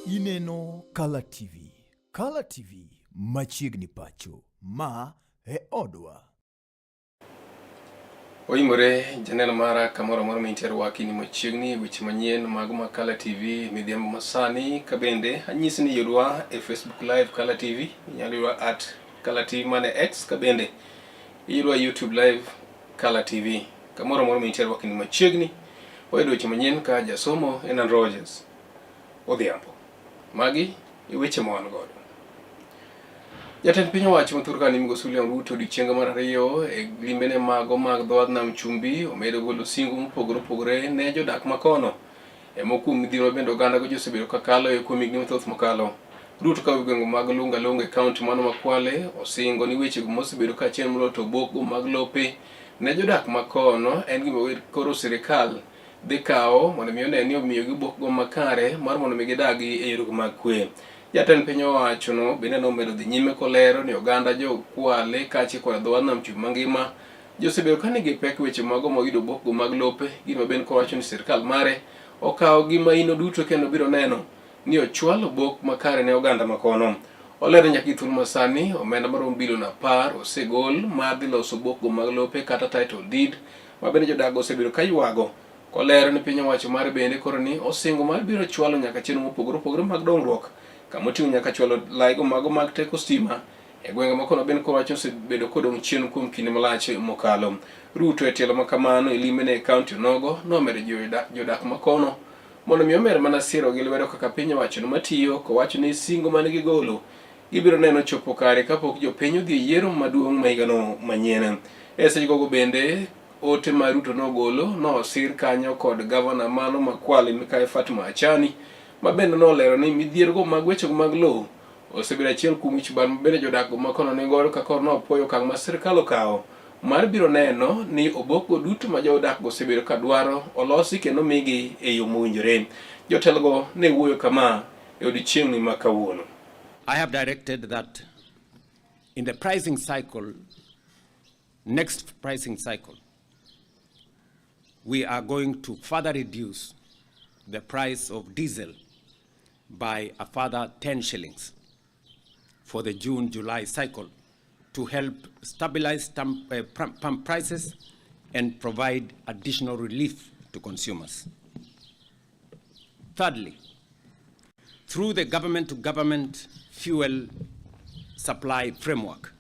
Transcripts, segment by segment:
Ineno Kala TV. Kala TV machiegni pacho. Ma e odwa. Oimore janeno mara kamoro amora mintie rwaki ni machiegni weche manyien mag Makala TV midhiambo masani ka bende anyisi ni yudwa e Facebook Live Kala TV inyalo yudwa at Kala TV mane X ka bende iyudwa YouTube Live Kala TV kamoro amora mintie rwaki ni machiegni wayudo weche manyien ka jasomo Enan Rogers Odhiambo. Magi e weche ma wan godo. Jatend piny owacho ma Turkana Migosi William Ruto odiochienge mar ariyo e limbene mago mag dho wadh nam chumbi omedo golo singo mopogore opogore ne jodak makono. E moko kuom midhiero ma bende oganda go osebedo ka kalo e kuom higni mathoth mokalo. Ruto ka gwenge mag Lunga Lunga e kaunti mano ma Kwale osingo ni weche go mosebedo ka chien moloyo to obokgo mag lope ne jodak makono en gima koro sirikal dhi kawo mondo mi one ni omiyogi obokgo makare mar mondo mi gidagi e yorego mag kwe. Jatend piny owachono bende nomedo dhi nyime kolero ni oganda jo Kwale kaachiel koda dho wadh nam chumbi mangima josebedo ka nigi pek weche mago mag yudo obokgo mag lope, gima bende kowacho ni sirkal mare okawo gi maino duto kendo biro neno ni ochwal obok makare ne oganda makono. Olero nyaka gi thuolo masani omenda maromo bilion 10 osegol mar dhi loso obokgo mag lope kata title deed ma bende jodak osebedo ka ywago. Kolero ni piny owacho mare bende koro ni osingo mar biro chwalo nyaka chenro mopogore opogore mag dongruok kama oting'o nyaka chwalo laigo mago mag teko stima e gwenge makono bende kowacho osebedo kodong' chien kuom kinde malach mokalo. Ruto e tielo ma kamano e limbe e kaunti onogo nomedo jiwo jodak makono mondo mi omer mana siro gi lwedo kaka piny owacho no matiyo kowacho ni singo mane gigolo gibiro neno chopo kare kapok jopiny odhi e yiero maduong' ma higano manyien. E sechegogo bende ote ma Ruto nogolo nosir kanyo kod gavana mano ma Kwale Mikayi Fatma Achani ma bende nolero ni midhiergo mag wechego mag lowo osebedo achiel kuom wich bar ma bende jodak go makono ni godo ka koro nopuoyo okang' ma sirkal okawo mar biro neno ni obokgo duto ma jodak go osebedo ka dwaro olosi kendo migi e yo mowinjore. Jotelogo ne wuoyo kama e odiechieng'ni ma kawuono. I have directed that in the pricing cycle, next pricing cycle, we are going to further reduce the price of diesel by a further 10 shillings for the June-July cycle to help stabilize pump prices and provide additional relief to consumers. Thirdly, through the government-to-government fuel supply framework,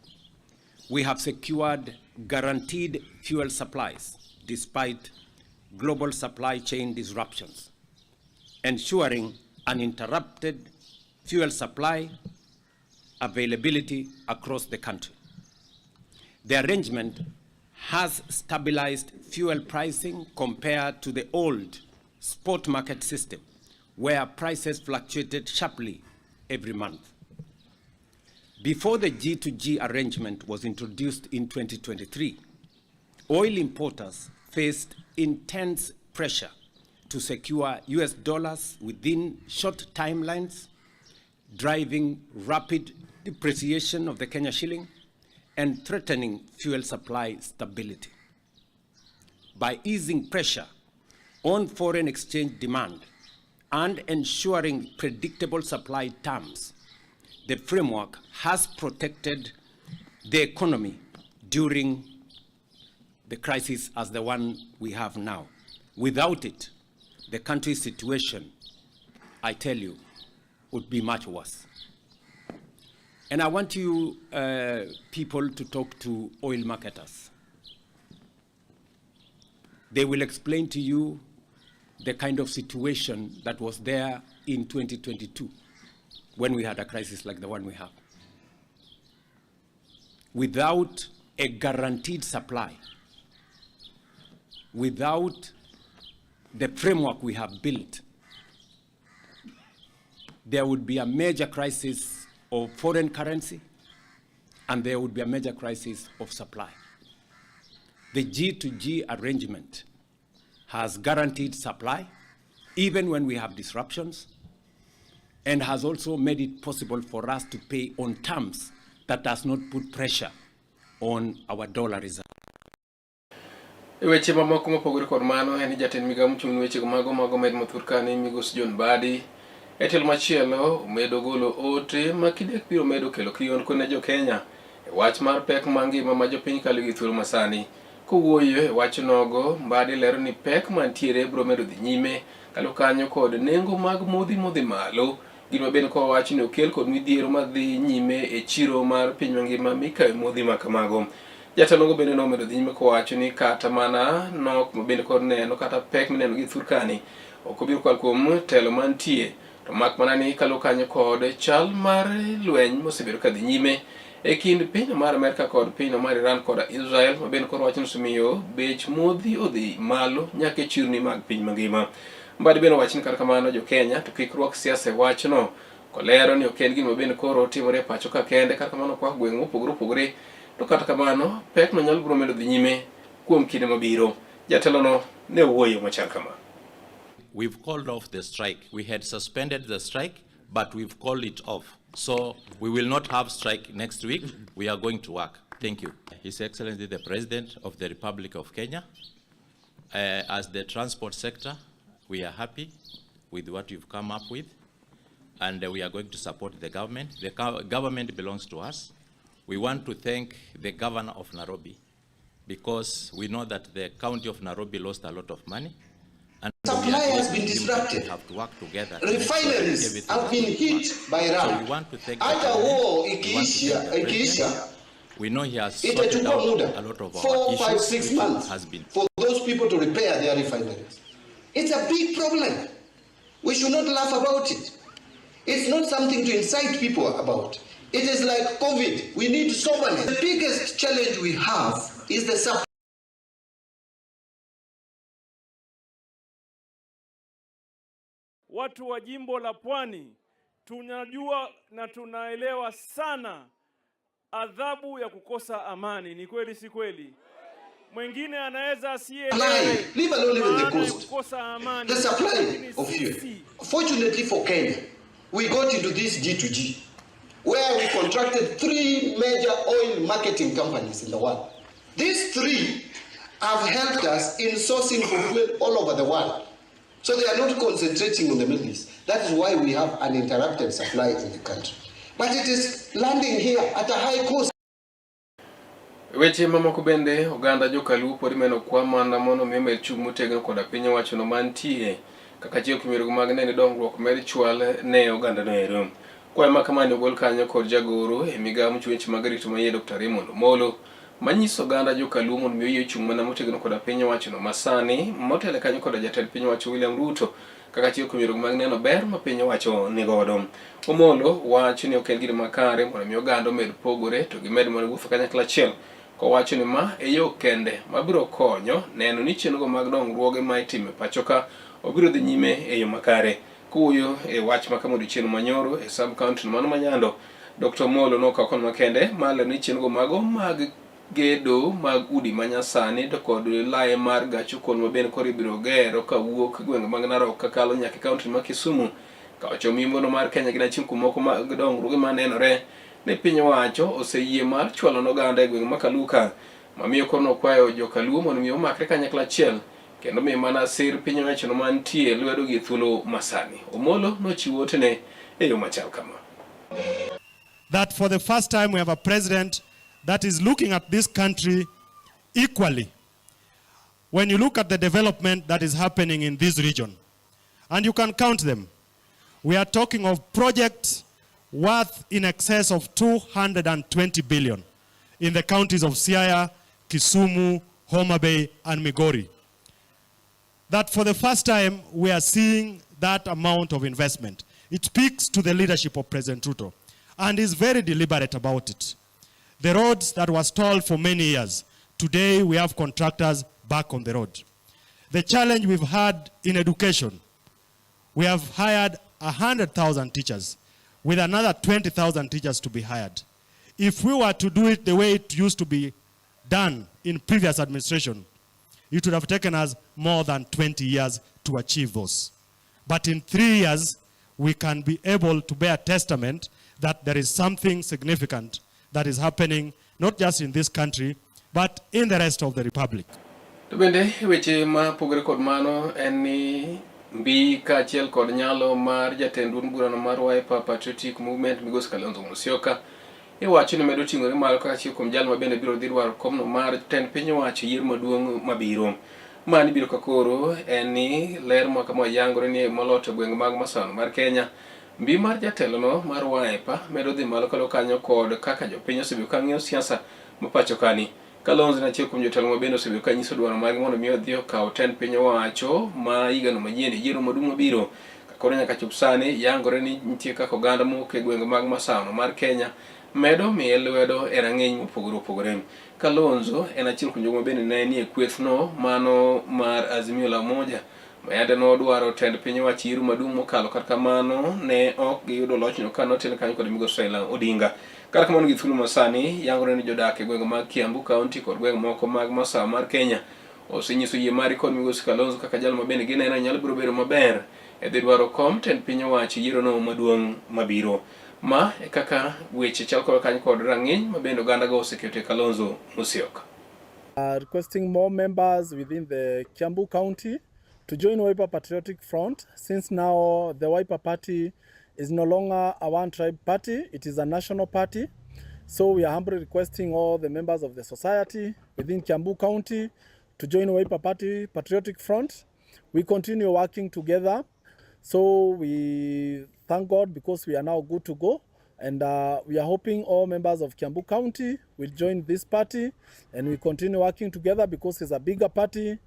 we have secured guaranteed fuel supplies despite global supply chain disruptions, ensuring uninterrupted fuel supply availability across the country. The arrangement has stabilized fuel pricing compared to the old spot market system, where prices fluctuated sharply every month. Before the G2G arrangement was introduced in 2023, oil importers faced intense pressure to secure US dollars within short timelines, driving rapid depreciation of the Kenya shilling and threatening fuel supply stability. By easing pressure on foreign exchange demand and ensuring predictable supply terms, the framework has protected the economy during the crisis as the one we have now. Without it, the country's situation, I tell you, would be much worse. And I want you people to talk to oil marketers. They will explain to you the kind of situation that was there in 2022 when we had a crisis like the one we have. Without a guaranteed supply, without the framework we have built, there would be a major crisis of foreign currency and there would be a major crisis of supply. The G2G arrangement has guaranteed supply, even when we have disruptions, and has also made it possible for us to pay on terms that does not put pressure on our dollar reserve. E weche mamoko mopogore kod mano en ni jatend migawo mochung' ne weche mago mag omed ma thurkani migosi John Mbadi E tielo machielo, omedo golo ote ma kidek biro medo kelo kihondko ne jo-Kenya e wach mar pek ma ngima ma jopiny kalo gi thuolo masani. Kowuoyo e wach nogo, Mbadi lero ni pek mantiere biro medo dhi nyime kalo kanyo kod nengo mag modhi modhi malo gima bende kowach ni okel kod midhiero madhi nyime e chiro mar piny mangima mikawe modhi ma kamago. Jatelogo bende nomedo dhi nyime kowacho ni kata mana nok ma bende kod neno kata pek mineno gi thurkani ok obiro kal kuom telo mantie to mak mana ni kalo kanyo kod chal mar lweny mosebedo ka dhi nyime e kind pinyno mar Amerka kod pinyno mar Iran koda Israel ma bende koro wachno osemiyo bech modhi odhi malo nyaka e chirni mag piny mangima. Mbadi bende owacho ni kata kamano jo Kenya to kik rwak siasa e wachno kolero ni ok en gima bende koro timore e pacho ka kende kata kamano kwa gweng' mopogore opogore to kata kamano pekno nyalo biro medo dhi nyime kuom kinde mabiro. Jatelono ne owuoyo machal kama. We've called off the strike. We had suspended the strike, but we've called it off. So we will not have strike next week. We are going to work. Thank you. His Excellency the President of the Republic of Kenya, as the transport sector, we are happy with what you've come up with, and we are going to support the government. The government belongs to us. We want to thank the governor of Nairobi because we know that the county of Nairobi lost a lot of money. And we Supply are has been with him that we disrupted. have to work together to make sure that Refineries everything have is been going to hit work. by So Iran. we want to thank the Hata president. war We want to ikiisha, thank the president. ikiisha We know he has sorted itachukua out muda a lot of our 4, 5, issues 6 which months has been for those people to repair their refineries. It's a big problem. We should not laugh about it. It's not something to incite people about. It is like COVID. We need soberness. The biggest challenge we have is the supply. Watu wa jimbo la Pwani tunajua na tunaelewa sana adhabu ya kukosa amani. Ni kweli si kweli? Mwingine anaweza asielewe Leave alone even the maana ya cost. kukosa amani, The supply lakini of fuel. sisi Fortunately for Kenya, we got into this G2G, where we contracted three major oil marketing companies in the world. These three have helped us in sourcing for fuel all over the world. So they are not concentrating on the Middle East. That is why we have uninterrupted supply in the country. But it is landing here at a high cost. Weche mamoko bende oganda jokaluo pod imeno kwa mana mondo mi omed chung' motegno koda piny owachono mantie kaka achiel kuom yorego mag neno dongruok med chwal ne oganda no ero. Kwayo ma kamani ogol kanyo kod jagoro e migawo mochiwo weche mag rito maiye Dr. Raymond Omolo manyiso oganda jokaluo mondo mi oyie chung' mana motegno koda piny owachono masani motelo kanyo koda jatend piny owacho William Ruto kaka achiel kuom yorego mag neno ber ma piny owacho nigodo. Omolo wacho ni ok en gima makare mondo mi oganda omed pogore to gimed mana wuotho kanyakla achiel kowacho ni ma e yo kende mabiro konyo neno ni chenro mag dongruoge ma itimo e pacho ka obiro dhi nyime e yo makare. Kowuoyo e wach ma kama odiochieng' manyoro e sub county mano ma Nyando, Dr. Omolo nokawo okang' makende mar lero ni chenro mago mag gedo mag udi manyasani to kod lae mar gach okolo ma bende koro ibiro gero kawuok gwenge mag Narok kakalo nyaka e kaunti ma Kisumu kawacho mimbono mar Kenya gin achiel kuom moko mag dongruoge manenore ni piny owacho oseyie mar chwalo ne oganda e gweng' ma Kaluka mamiyo koro nokwayo jokaluo mondo mi omakre kanyakla achiel kendo mi mana sir piny owachono mantie lwedo gi thuolo masani. Omolo nochiwo otene e yo machal kama. That for the first time we have a president that is looking at this country equally. When you look at the development that is happening in this region, and you can count them, we are talking of projects worth in excess of 220 billion in the counties of Siaya, Kisumu, Homa Bay, and Migori. That for the first time, we are seeing that amount of investment. It speaks to the leadership of President Ruto and is very deliberate about it. The roads that were stalled for many years, today we have contractors back on the road. The challenge we've had in education, we have hired 100,000 teachers with another 20,000 teachers to be hired. If we were to do it the way it used to be done in previous administration, it would have taken us more than 20 years to achieve those. But in 3 years, we can be able to bear testament that there is something significant that is happening, not just in this country, but in the rest of the republic. To bende weche ma pogore kod mano en ni Mbi kaachiel kod nyalo mar jatend duond burano mar Wiper Patriotic Movement Migosi Kalonzo Musyoka iwacho ni medo ting'ore malo kaka achiel kuom jal ma bende biro dhi dwaro komno mar tend piny owacho e yiero maduong' mabiro. Mani biro ka koro en ni ler ma kama yangore ni moloto e gwenge mag Masawa mar Kenya. Mbi mar jatelono mar Wiper medo dhi malo kalo kanyo kod kaka jopiny osebedo ka ng'iyo siasa ma pacho kani. Kalonzo en achiel kuom jotelo ma bende osebedo ka nyiso dwaro margi mondo mi odhi okaw tend piny owacho ma higano manyien e yiero maduong' mabiro. Koro nyaka chop sani yangore ni nitie kaka oganda mowuok e gwenge mag Masawa mar Kenya medo miye lwedo e rang'iny mopogore opogore. Kalonzo en achiel kuom jogo ma bende ne nie kwethno mano mar Azimio la Umoja ma yande nodwaro tend piny owacho yiero maduong' mokalo. Kata kamano ne ok giyudo lochno ka notel kanyo kod migosi Raila Odinga. Kata kamano gi thuolo masani yangore ni jodak e gwenge mag Kiambu County kod gwenge moko mag Masawa mar Kenya osenyiso yie margi kod migosi Kalonzo kaka jal ma bende gineno nyalo biro bedo maber e dhi dwaro kom tend piny owacho e yierono maduong' mabiro. Ma e kaka weche chal kod kanyo kod rang'iny ma bende ogandago oseketo e Kalonzo Musyoka. Requesting more members within the Kiambu County to join Wiper Patriotic Front, since now the Wiper Party is no longer a one tribe party, it is a national party. So we are humbly requesting all the members of the society within Kiambu County to join Wiper Party Patriotic Front. We continue working together. So we thank God because we are now good to go. And we are hoping all members of Kiambu County will join this party and we continue working together because it's a bigger party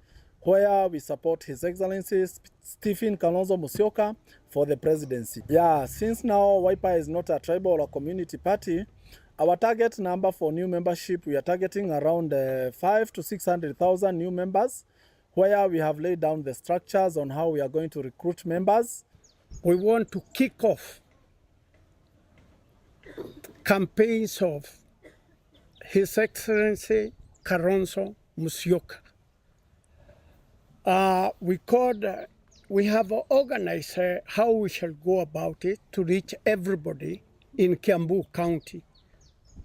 where we support His Excellency Stephen Kalonzo Musyoka for the presidency. Yeah, since now Wiper is not a tribal or community party, our target number for new membership, we are targeting around 5 to 600,000 new members, where we have laid down the structures on how we are going to recruit members. We want to kick off campaigns of His Excellency Kalonzo Musyoka. We have organized how we shall go about it to reach everybody in Kiambu County.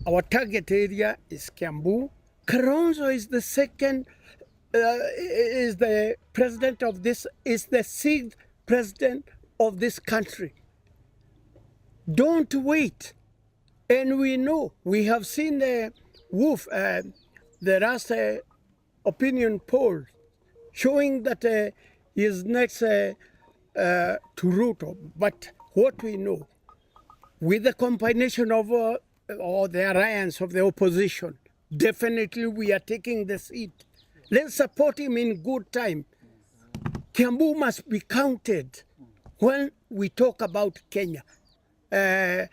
Our target area is Kiambu. Kalonzo is the second, is the president of this, is the sixth president of this country. Don't wait. And we know, we have seen the WOF, the last opinion poll, showing that he is next to Ruto. But what we know, with the combination of or the alliance of the opposition, definitely we are taking the seat. Let's support him in good time. Kiambu must be counted when we talk about Kenya. And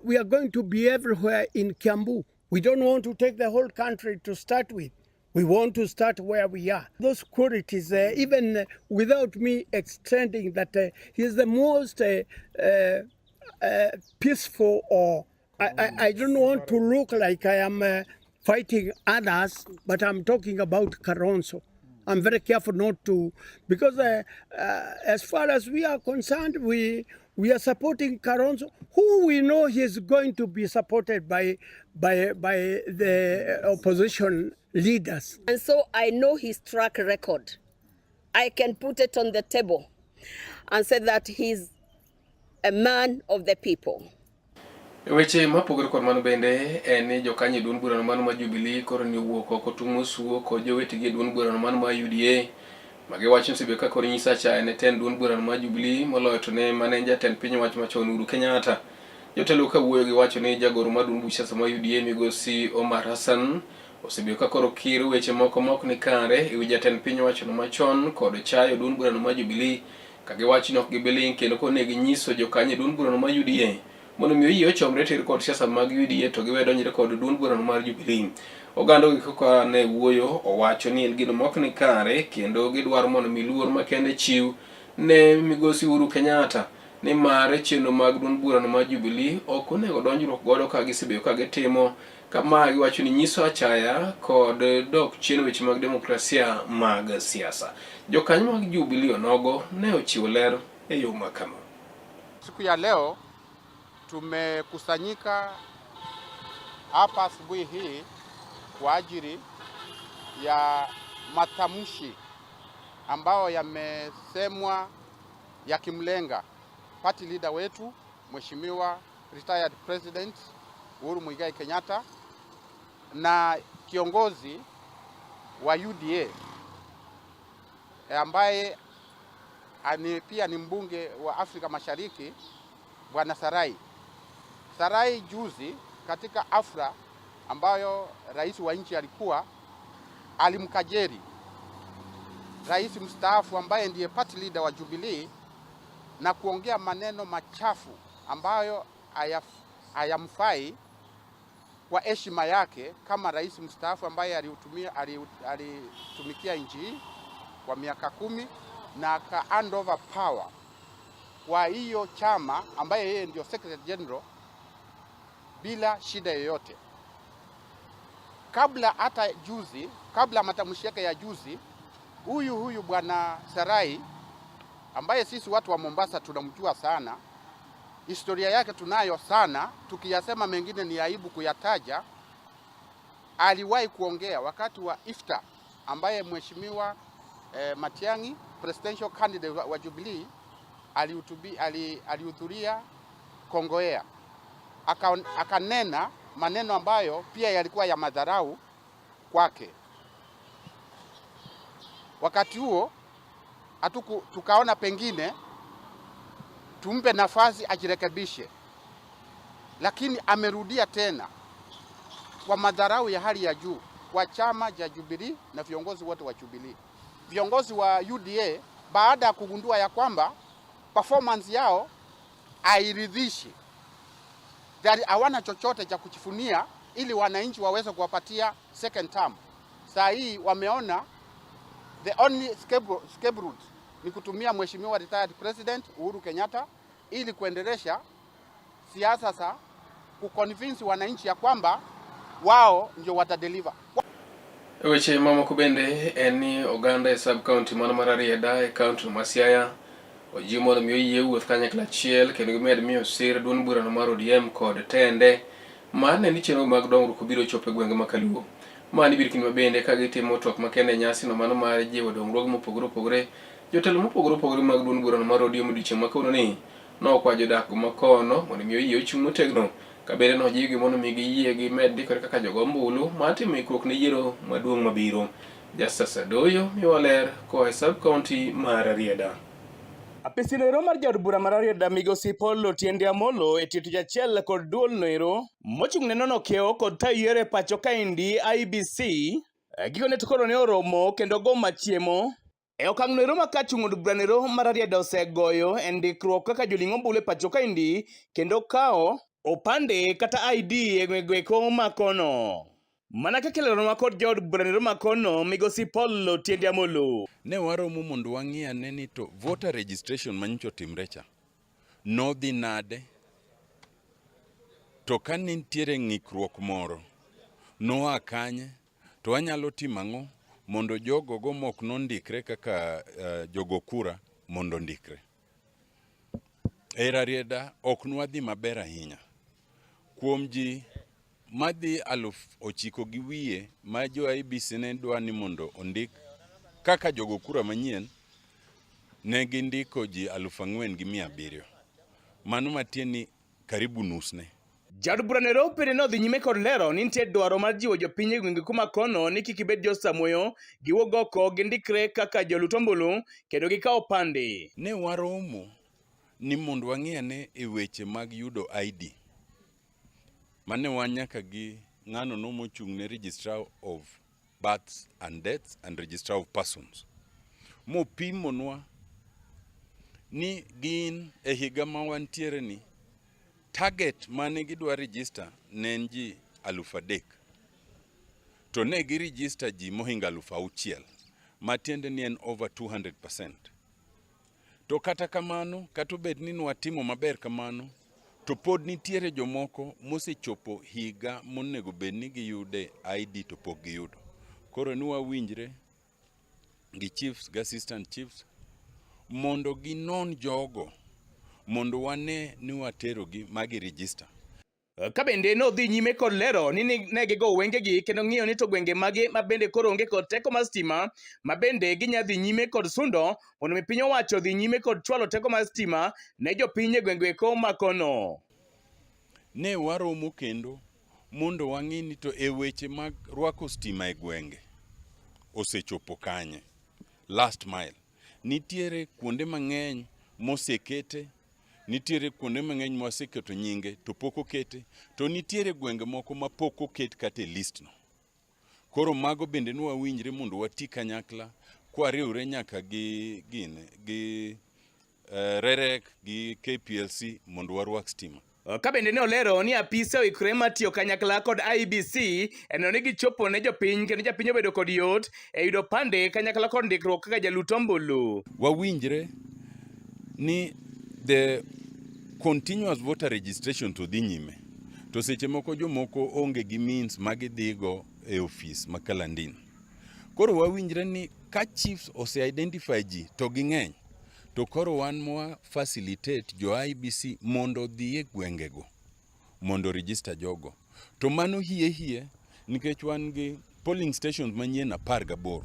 we are going to be everywhere in Kiambu. We don't want to take the whole country to start with. We want to start where we are. Those qualities, even without me extending that he is the most peaceful, or I don't want to look like I am fighting others, but I'm talking about Kalonzo. I'm very careful not to, because as far as we are concerned, we are supporting Kalonzo, who we know he is going to be supported by the opposition leaders. And so I know his track record. I can put it on the table and say that he's a man of the people. Weche mapogore kod mano bende en ni jokanyo e duond burano mano mar Jubilee koro ni owuok oko tung'o suo kod jowetegi e duond burano mano mar UDA magiwacho ni osebedo ka koro nyiso achaya ne tend duond burano mar Jubilee moloyo to ne mane en jatend piny owacho machon Uhuru Kenyatta. Jotelo ka wuoyo giwacho ni jagoro mar duond buch siasa mar UDA migosi Omar Hassan osebedo ka koro kiro weche moko mok ni kare ewi jatend piny owacho no machon kod chayo duond burano mar Jubilee ka giwacho ni ok gibiling kendo kone ginyiso jokanyo e duond burano mar UDA mondo mi oyie ochomre tir kod siasa mag UDA to giwe donjre kod duond burano mar Jubilee. Oganda gi kaka ne wuoyo owacho ni en gino mok ni kare kendo gidwaro mondo mi luor makende chiw ne migosi Uhuru Kenyatta nimar chenro mag duond burano mar Jubilee ok onego donjruok godo ka gisebedo ka gitimo kama giwacho ni nyiso achaya kod dok chien weche mag demokrasia mag siasa. Jokanyo mag Jubilee onogo ne ochiwo ler e yo ma kama. Siku ya leo tumekusanyika hapa asubuhi hii kwa ajili ya matamshi ambayo yamesemwa yakimlenga party leader wetu Mheshimiwa retired President Uhuru Muigai Kenyatta na kiongozi wa UDA ambaye pia ni mbunge wa Afrika Mashariki Bwana Sarai. Sarai juzi katika afra ambayo rais wa nchi alikuwa, alimkajeri rais mstaafu ambaye ndiye party leader wa Jubilee na kuongea maneno machafu ambayo hayamfai kwa heshima yake kama rais mstaafu ambaye alitumikia nchi hii kwa miaka 10 na aka hand over power kwa hiyo chama ambaye yeye ndio Secretary General bila shida yoyote. Kabla hata juzi, kabla matamshi yake ya juzi, huyu Bwana Sarai ambaye sisi watu wa Mombasa tunamjua sana, historia yake tunayo sana, tukiyasema mengine ni aibu kuyataja. Aliwahi kuongea wakati wa iftar ambaye Mheshimiwa Matiang'i, presidential candidate wa Jubilee, alihudhuria Kongowea, akanena maneno ambayo pia yalikuwa ya madharau kwake. Wakati huo tukaona pengine tumpe nafasi ajirekebishe, lakini amerudia tena kwa madharau ya hali ya juu kwa chama cha Jubilee na viongozi wote wa Jubilee. Viongozi wa UDA baada ya kugundua ya kwamba performance yao hairidhishi, hawana chochote cha kujivunia ili wananchi waweze kuwapatia second term. Saa hii wameona the only scapegoat ni kutumia Mheshimiwa retired President Uhuru Kenyatta ili kuendelesha siasa za kuconvince wananchi ya kwamba wao ndio watadeliver. Weche mamoko bende en ni oganda e sub county mano mar Rarieda e county ma Siaya ojiw mondo mi oyie wuoth kanyakla achiel kendo gimed miyo sir duond burano mar ODM kod tende mar neno ni chenro mag dongruok obiro chopo e gwenge ma Kaluo. Mani biro kinde mabende ka gitimo twak makende e nyasi no mano mar jiwo dongruoge mopogore opogore. Jotelo mopogore opogore mag duond burano mar ODM odiochieng' ma kawuono nokwa jodak ma kono mondo mi oyie ochung' motegno ka bende nojiwgi mondo mi giyie gimed ndikore kaka jogo ombulu mar timo ikruok ne yiero maduong' mabiro. Justus Adoyo miwa ler koa e sub county mar Rarieda. Apisi noero mar jaod bura mar Rarieda migosi Paul Otiende Amolo e tiyo tich achiel kod duol noero mochung' ne nono kiewo kod tayo yiero e pacho kaendi IEBC. Gikone to koro ne oromo kendo go machiemo e okang' noero ma ka chung' od bura noero mar Rarieda osegoyo e ndikruok kaka joling' ombulu e pacho kaendi kendo kawo opande kata ID e gwenge eko makono. Mana kaka ileronwa kod jaod bura noero makono migosi Paul Otiende Amolo. Ne waromo mondo wang'i ane ni to voter registration manyocha otimre cha nodhi nade, to ka nitiere ng'ikruok moro noa kanye, to wanyalo timo ang'o mondo jogo go mok nondikre kaka jogo kura mondo ondikre. E Rarieda ok nwadhi maber ahinya. Kuom ji madhi 9,000 na ma jo IEBC ne dwa ni mondo ondik kaka jogo kura manyien, ne gindiko ji 4,700. Mano matiende ni karibu nus ne. Jaod bura noero bende nodhi nyime kod lero ni nitie dwaro mar jiwo jopiny e gwenge kuma kono ni kik gibed josamuoyo, giwuog oko gindikre kaka jolut ombulu kendo gikaw opande. Ne waromo ni mondo wang'i ane e weche mag yudo ID. Mane wan nyaka gi ng'ano no mochung' ne Registrar of Births and Deaths and Registrar of Persons. Mopimonwa ni gin e higa ma wantiere ni target mane gidwa register ne en ji 3,000. To ne gi register ji mohingo 6,000, matiende ni en over 200%. To kata kamano, kata obed ni nwatimo maber kamano, to pod nitiere jomoko mosechopo higa monego bed ni giyude ID to pok giyudo. Koro ni wawinjre gi chiefs gi assistant chiefs mondo ginon jogo mondo wane ni waterogi ma gi register. Ka bende nodhi nyime kod lero ni ne gigo wengegi kendo ng'iyo ni to gwenge mage ma bende koro onge kod teko mar stima ma bende ginya dhi nyime kod sundo mondo mi piny owacho dhi nyime kod chwalo teko mar stima ne jopiny e gwenge eko ma kono. Ne waromo kendo mondo wang'i ni to e weche mag rwako stima e gwenge osechopo kanye. Last mile. Nitiere kuonde mang'eny mosekete Nitiere kuonde mang'eny mwaseketo nyinge to pok okete, to nitiere gwenge moko ma pok oket kata e list no. Koro mago bende ne wawinjre mondo wati kanyakla kwariwre nyaka gi gine gi uh, REREC gi KPLC mondo warwak stima. Ka bende ne olero ni apise oikre mar tiyo kanyakla kod IEBC e neno ni gichopo ne jopiny kendo japiny obedo kod yot e yudo opande kanyakla kod ndikruok kaka jalut ombulu. Wawinjre ni the continuous voter registration to dhi nyime to seche moko jomoko onge gi means ma gidhigo e ofis ma Kalandin. Koro wawinjre ni ka chiefs ose identify ji to ging'eny to koro wan mwa facilitate jo IEBC mondo odhi e gwengego mondo register jogo. To mano hie hie nikech wan gi polling stations manyien 18.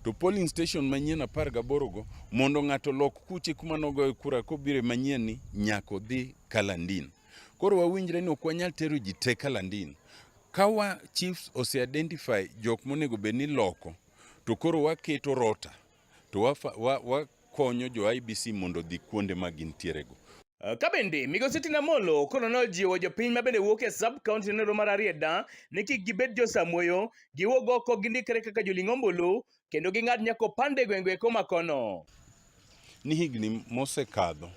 To polling station manyien 18 go mondo ng'ato olok kuche kuma nogoye kura kobiro e manyien ni nyaka odhi Kalandin. Koro wawinjre ni ok wanyal tero ji te Kalandin. Ka wa chiefs ose identify jok monego bed ni loko to koro waketo rota to wakonyo jo IEBC mondo odhi kuonde ma gintiere go. Ka bende migosi Tina Amollo koro nojiwo jopiny ma bende wuok e sub county nonro mar Rarieda ni kik gibed josamuoyo, giwuog oko gindikre kaka joling' ombulu kendo ging'ad nyaka opande e gwenge eko ma kono. Ni higni mosekadho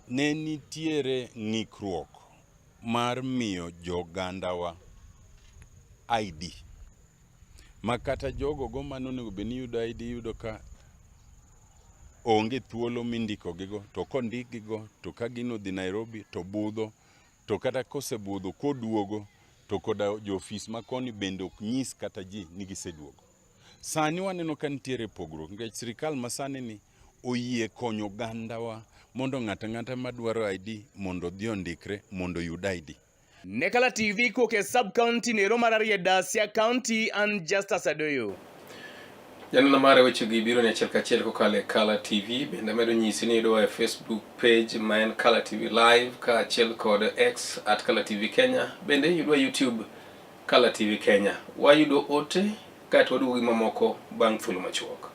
ne nitiere ng'ikruok mar miyo jogandawa ID ma kata jogo go mane onego bed ni yudo ID iyudo ka onge thuolo mindiko gigo to kondik gigo to ka gino odhi Nairobi to budho to kata kosebudho koduogo to koda jo ofis ma koni bende ok nyis kata ji ni giseduogo. Sani waneno ka nitiere pogruok nikech sirikal masani ni oyie konyo ogandawa mondo ng'ato ang'ata madwaro ID mondo odhi ondikre mondo oyud ID. Ne Kala TV kowuok e sub county nero mar Rarieda, Siaya County, an Justus Adoyo. Janeno mare wechegi biro ni achiel kachiel kokalo e Kala TV. Bende amedo nyisi ni yudowa e Facebook page ma en Kala TV Live kaachiel kod X at Kala TV Kenya. Bende yudwa YouTube Kala TV Kenya. Wayudo ote kaeto waduogo gi mamoko bang' thuolo machuok.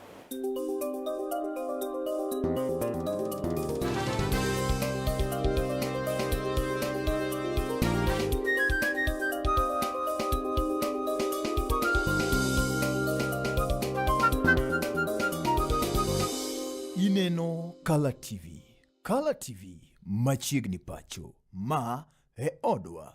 Ineno Kala TV. Kala TV machiegni pacho. Ma e odwa.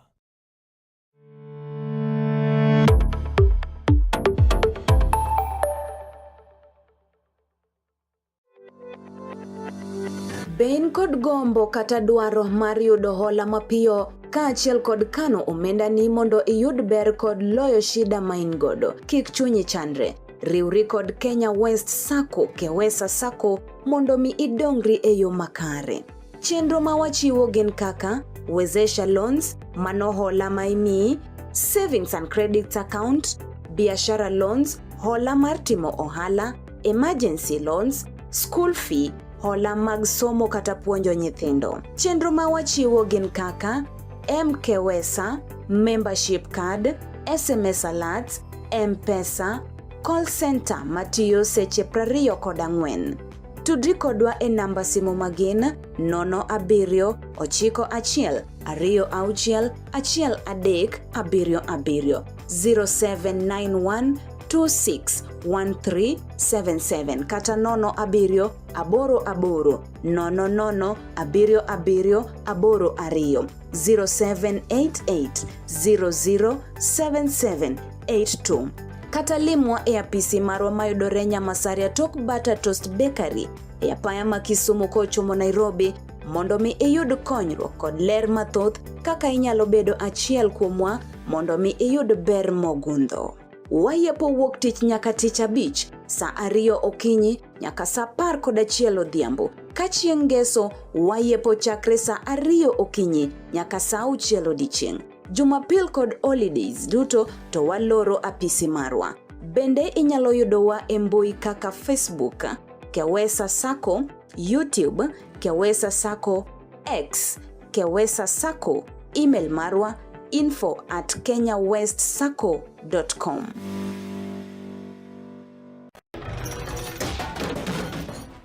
Be in kod gombo kata dwaro mar yudo hola mapiyo kaachiel kod kano omendani mondo iyud ber kod loyo shida ma in godo? Kik chunyi chandre. Riwri kod Kenya West Sacco, Kewesa Sacco mondo mi idongri e yo makare. Chenro ma wachiwo gin kaka Wezesha Loans, mano hola ma imiyi, Savings and Credit Account, Biashara Loans, hola mar timo ohala, Emergency Loans, School Fee, hola mag somo kata puonjo nyithindo. Chenro ma wachiwo gin kaka MKWesa, Membership Card, SMS Alerts, M-Pesa, Call Center matiyo seche 24. Tudri kodwa e namba simu magin 07 91 26 13 77 0791 261377 kata 07 88 00 77 82 0788 007782 kata limwa e apisi marwa mayudore Nyamasaria tok Butter Toast Bakery e apaya ma Kisumu kochomo Nairobi mondo mi iyud konyruok kod ler mathoth kaka inyalo bedo achiel kuomwa mondo mi iyud ber mogundho. Wayepo wuok tich nyaka tich abich saa 2 okinyi nyaka saa 11 odhiambo. Ka chieng' ngeso wayepo chakre saa ariyo okinyi nyaka saa auchiel odiechieng'. Jumapil kod holidays duto to waloro apisi marwa. Bende inyalo yudowa e mbui kaka Facebook, Kewesa Sacco, YouTube, Kewesa Sacco, X, Kewesa Sacco, email marwa info@kenyawestsacco.com.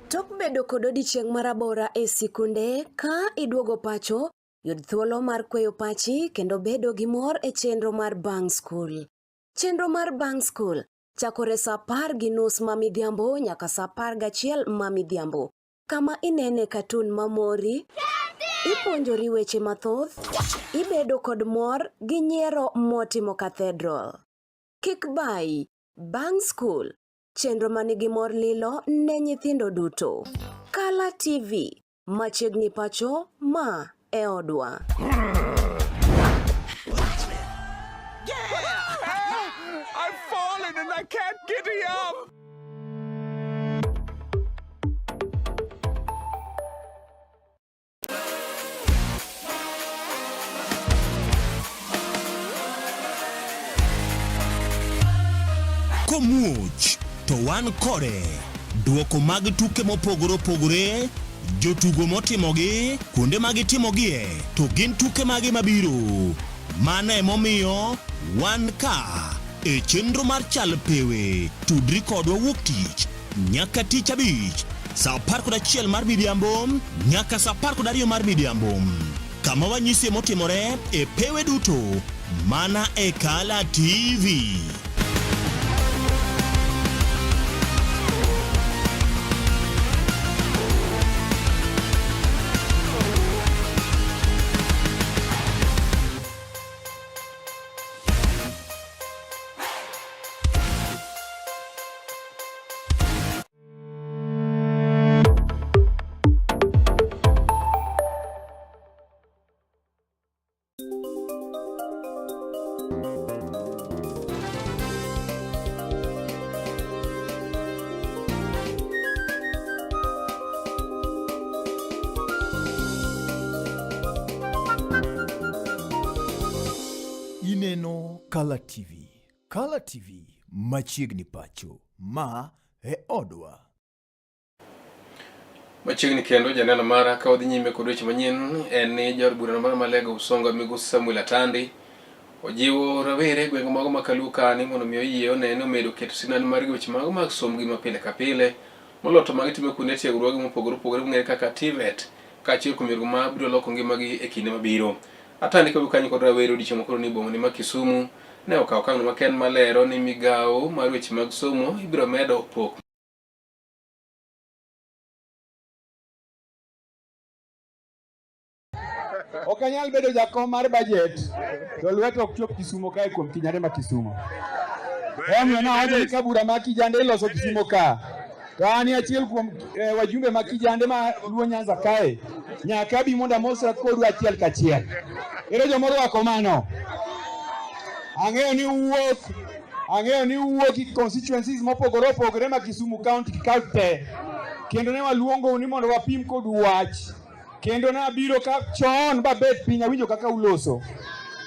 Tok bedo kod odiechieng' marabora e sikunde, ka iduogo pacho, yud thuolo mar kweyo pachi kendo bedo gi mor e chenro mar bang' skul. Chenro mar bang' skul chakore saa 10:30 ma midhiambo nyaka saa 11 ma midhiambo, kama inene katun mamori, ipuonjori weche mathoth, ibedo kod mor gi nyiero motimo cathedral. Kik bayi, bang' skul, chenro manigi mor lilo ne nyithindo duto. Kala TV, machiegni pacho, ma e odwa. I've fallen and I can't get up. Komuoch to wan kode. Duoko mag tuke mopogore opogore, jotugo motimogi, kuonde ma gitimogie, to gin tuke mage mabiro. Mano emomiyo wan ka e chenro mar Chal Pewe. Tudri kodwa wuok tich nyaka tich abich saa 11 mar midhiambo nyaka saa 12 mar midhiambo kama wanyisie motimore e pewe duto mana e Kala TV. Ineno Kala TV. Kala TV machiegni pacho. Ma e odwa. Machiegni kendo janeno mara ka wadhi nyime kod weche manyien en ni jaod burano mar Malega Usonga Migosi Samuel Atandi ojiwo rawere e gwenge mago ma Kaluo kani mondo mi oyie one ni omedo keto sinani margi weche mago mag sombgi ma pile ka pile moloyo to magitimo kuonde tiegruoge mopogore opogore mong'ere kaka TVET kaachiel kuom yorego ma biro loko ngimagi e kinde mabiro. Atandi ka kanyo kod rawere odiechieng' makoro ni boma ni ma Kisumu ne okawo okang' makende malero ni migawo mar weche mag somo ibiro medo pok Ok anyal bedo jakom mar budget to lweta ok chop Kisumo kae kuom kijande ma Kisumo. Emomiyo nawacho ni ka bura ma kijande iloso Kisumo ka, to an achiel kuom wajumbe ma kijande ma Luo Nyanza kae, nyaka abi mondo amosra kodu achiel kachiel. Ere joma orwako mano? Ang'eyo ni uwuok, ang'eyo ni uwuok e constituencies mopogore opogore ma Kisumu County kikaw te. Kendo ne waluongou ni mondo wapim kodu wach. Kendo nabiro ka chon babet piny awinjo kaka uloso.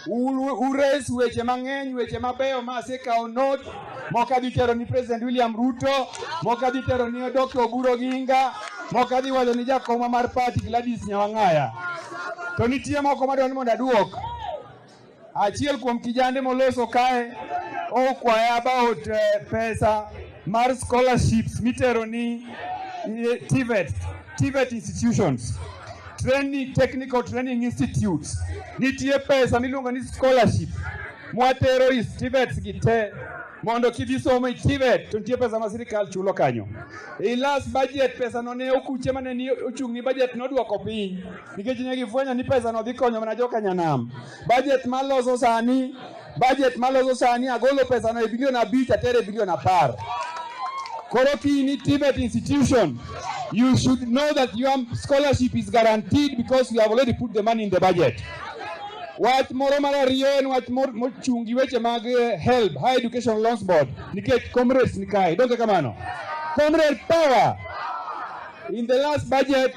Ures weche mang'eny, weche mabeyo ma asekawo note, moko adhi tero ni President William Ruto, moko adhi tero ni Dr. Oburu Oginga, moko adhi wacho ni jakomwa mar party Gladys Nyawang'aya. To nitie moko madwaro ni mondo aduok. Achiel kuom kijande moloso kae okwaya about pesa mar scholarships mitero ni TVET, TVET institutions, training, technical training institutes. Nitie pesa miluongo ni scholarship mwatero is TVETs gi te mondo kidhi somo e TVET to nitie pesa ma sirikal chulo kanyo. E last budget pesa no ne okuche mane ni ochung' ni budget nodwoko piny nikech ne gifwenyo ni pesa no dhi konyo mana joka nyanam. Budget maloso sani, budget maloso sani agolo pesa no e bilion 5 atere e bilion 10. Koro kini TVET institution, you should know that your scholarship is guaranteed because we have already put the money in the budget. Wach moro mar ariyo en wach mochung' gi weche mag HELB, Higher Education Loans Board, nikech comrades ni kae, donge kamano? Comrade power! In the last budget,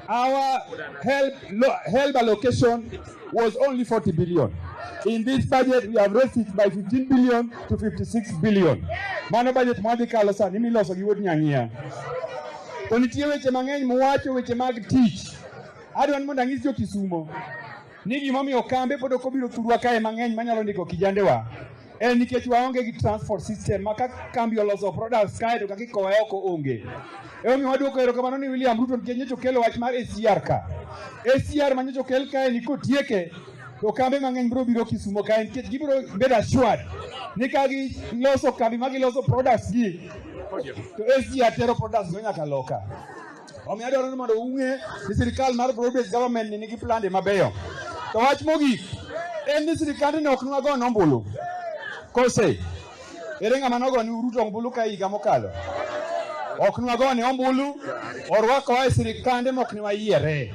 our help allocation was only 40 billion. In this budget, we have raised it by 15 billion to 56 billion. Mano budget mwadhi kalo sani miloso gi wuod Nyang'ia. To nitie weche mang'eny muwacho weche mag tich. Adwa ni mondo anyis jo Kisumo ni gimomiyo kambe pod ok obiro thurwa kae mang'eny manyalo ndiko kijandewa en nikech waonge gi transport system ma ka kambi oloso products kae to kaka ikowe oko onge. Emomiyo waduoko erokamano ni William Ruto nikech nyocha okelo wach mar SGR ka. SGR ma nyocha okel kae ni kotieke to kambe mang'eny biro biro Kisumo kae nikech gibiro bedo assured ni ka giloso kambi ma giloso products gi to SGR tero products go nyaka loka. Omiyo adwaro ni mondo ung'e ni sirikal mar broad based government ni nigi plande mabeyo. To wach mogik en ni sirikandni ok nwagone ombulu. Kose ere ng'ama nogone Ruto ombulu ka higa mokalo? Ok nwagone ombulu, orwakowa e sirikande mok ne wayiere.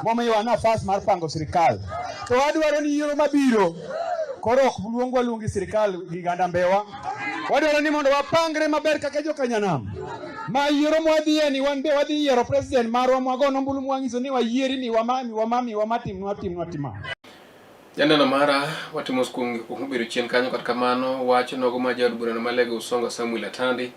Momiyowa nafas mar pango sirikal. To wadwaro ni yiero mabiro koro ok luongwa luongi sirikal gi ganda mbewa. Wadwaro ni mondo wapangre maber kaka jokanyanam. Ma yiero mwadhiye ni wan be wadhi yiero president marwa mwagono ombulu mwanyiso ni wayieri ni wamami wamami wamatimnwa timnwa tima. Janeno mara watimo kuom gik mobedo chien kanyo kata kamano wach nogo ma jaod burano ma Lego Usonga Samuel Atandi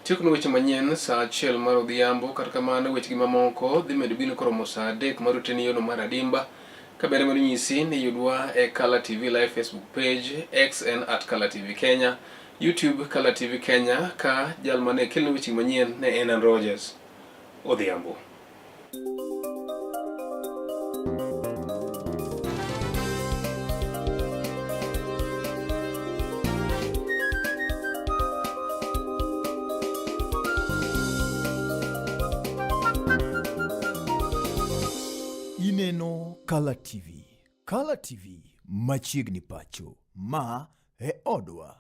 tieko weche manyien saa achiel mar odhiambo kata kamano wechegi mamoko dhi medo bino koromo saa adek mar otieno yono mar adimba ka bende medo nyisi ni yudwa e Kala TV live Facebook page X en at Kala TV Kenya YouTube Kala TV Kenya ka jal mane kelno weche manyien ne en Ann Rogers Odhiambo. Ineno Kala TV. Kala TV machiegni pacho. Ma e odwa.